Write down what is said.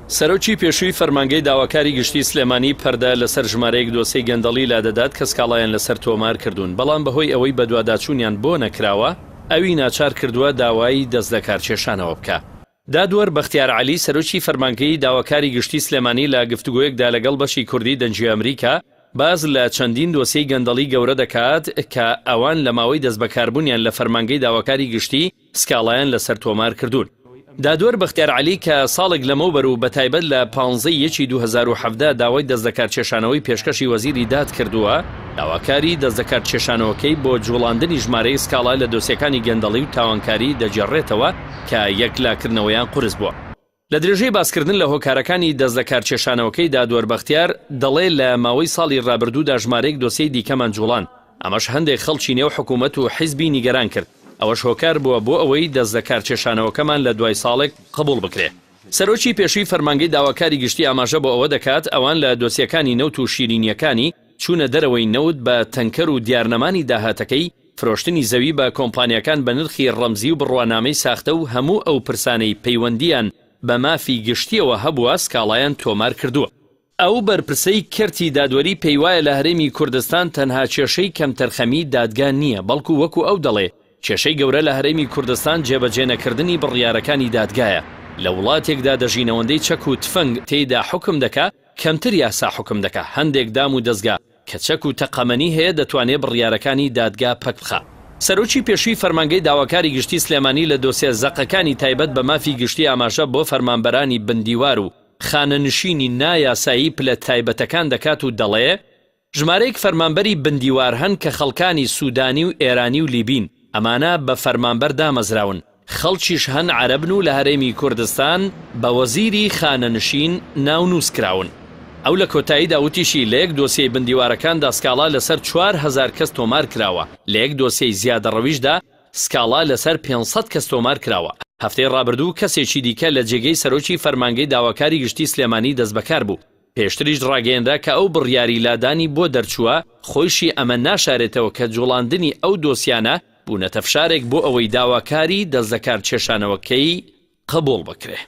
سەرۆکی پێشووی فەرمانگەی داواکاری گشتی سلێمانی پەردە لەسەر ژمارەیەک دۆسێی گەندەڵی لادەدات کە سکاڵایان لەسەر تۆمار کردوون، بەڵام بەهۆی ئەوەی بەدواداچوونیان بۆ نەکراوە، ئەوی ناچار کردووە داوای دەستلەکارکێشانەوە بکا. دادوەر بەختیار عەلی سەرۆکی فەرمانگەی داواکاری گشتی سلێمانی لە گفتوگۆیەکدا لەگەڵ بەشی کوردی دەنگی ئەمریکا باس لە چەندین دۆسیەی گەندەڵی گەورە دەکات کە ئەوان لە ماوەی دەستبەکاربوونیان لە فەرمانگەی داواکاری گشتی سکاڵایان لەسەر تۆمار کردوون. دادوەر بەختیار عەلی کە ساڵێک لەمەوبەر و بەتایبەت لە پانزە ی یەکی 2017 داوای دەستلەکارکێشانەوەی پێشکەشی وەزیری داد کردووە، داواکاری دەستلەکارکێشانەوەکەی بۆ جوڵاندنی ژمارەیەک سکاڵا لە دۆسیەکانی گەندەڵی و تاوانکاری دەگێڕێتەوە کە یەکلاکردنەوەیان قورس بووە. لە درێژەی باسکردن لە هۆکارەکانی دەستلەکارکێشانەوەکەی دادوەر بەختیار دەڵێ لە ماوەی ساڵی رابردوودا ژمارەیەک دۆسیەی دیکەمان جوڵاند، ئەمەش هەندێک خەڵکی نێو حکومەت و حیزبی نیگەران کرد، ئەوەش هۆکار بووە بۆ ئەوەی دەستلەکارکێشانەوەکەمان لە دوای ساڵێک قبوڵ بکرێ. سەرۆکی پێشووی فەرمانگەی داواکاری گشتی ئاماژە بۆ ئەوە دەکات، ئەوان لە دۆسیەکانی نەوت و شیرینییەکانی چوونە دەرەوەی نەوت بە تەنکەر و دیارنەمانی داهاتەکەی، فرۆشتنی زەوی بە کۆمپانیاکان بە نرخی ڕەمزی و بڕوانامەی ساختە و هەموو ئەو پرسانەی پەیوەندییان بە مافی گشتییەوە هەبووە سکاڵایان تۆمار کردووە. ئەو بەرپرسەی کەرتی دادوەری پێیوایە لە هەرێمی کوردستان تەنها کێشەی کەمتەرخەمی دادگا نییە، بەڵکو وەکو ئەو دەڵێ کێشەی گەورە لە هەرێمی کوردستان جێبەجێنەکردنی بڕیارەکانی دادگایە، لە وڵاتێکدا دەژین ئەوەندەی چەک و تفەنگ تێیدا حوکم دەکا کەمتر یاسا حوکم دەکا، هەندێک دام و دەزگا کە چەک و تەقەمەنی هەیە دەتوانێ بڕیارەکانی دادگا پەک بخا. سەرۆکی پێشووی فەرمانگەی داواکاری گشتی سلێمانی لە دۆسیە زەقەکانی تایبەت بە مافی گشتی ئاماژە بۆ فەرمانبەرانی بندیوار و خانەنشینی نا یاسایی پلە تایبەتەکان دەکات و دەڵێ، ژمارەیەک فەرمانبەری بندیوار هەن کە خەڵکانی سودانی و ئێرانی و لیبین، ئەمانە بە فەرمانبەر دامەزراون، خەڵکیش هەن عەرەبن و لە هەرێمی کوردستان بە وەزیری خانەنشین ناونووس کراون. ئەو لە کۆتاییدا وتیشی، لە یەک دۆسیەی بندیوارەکاندا سکاڵا لەسەر 4000 کەس تۆمار کراوە، لە یەک دۆسیەی زیادەڕەویشدا سکاڵا لەسەر 500 کەس تۆمار کراوە. هەفتەی ڕابردوو کەسێکی دیکە لە جێگەی سەرۆکی فەرمانگەی داواکاری گشتی سلێمانی دەستبەکار بوو. پێشتریش ڕاگەیەنرا کە ئەو بڕیاری لادانی بۆ دەرچووە، خۆیشی ئەمە ناشارێتەوە کە جوڵاندنی ئەو دۆسیانە بوونەتە فشارێک بۆ ئەوەی داواکاری دەستلەکارکێشانەوەکەی قبوڵ بکرێ.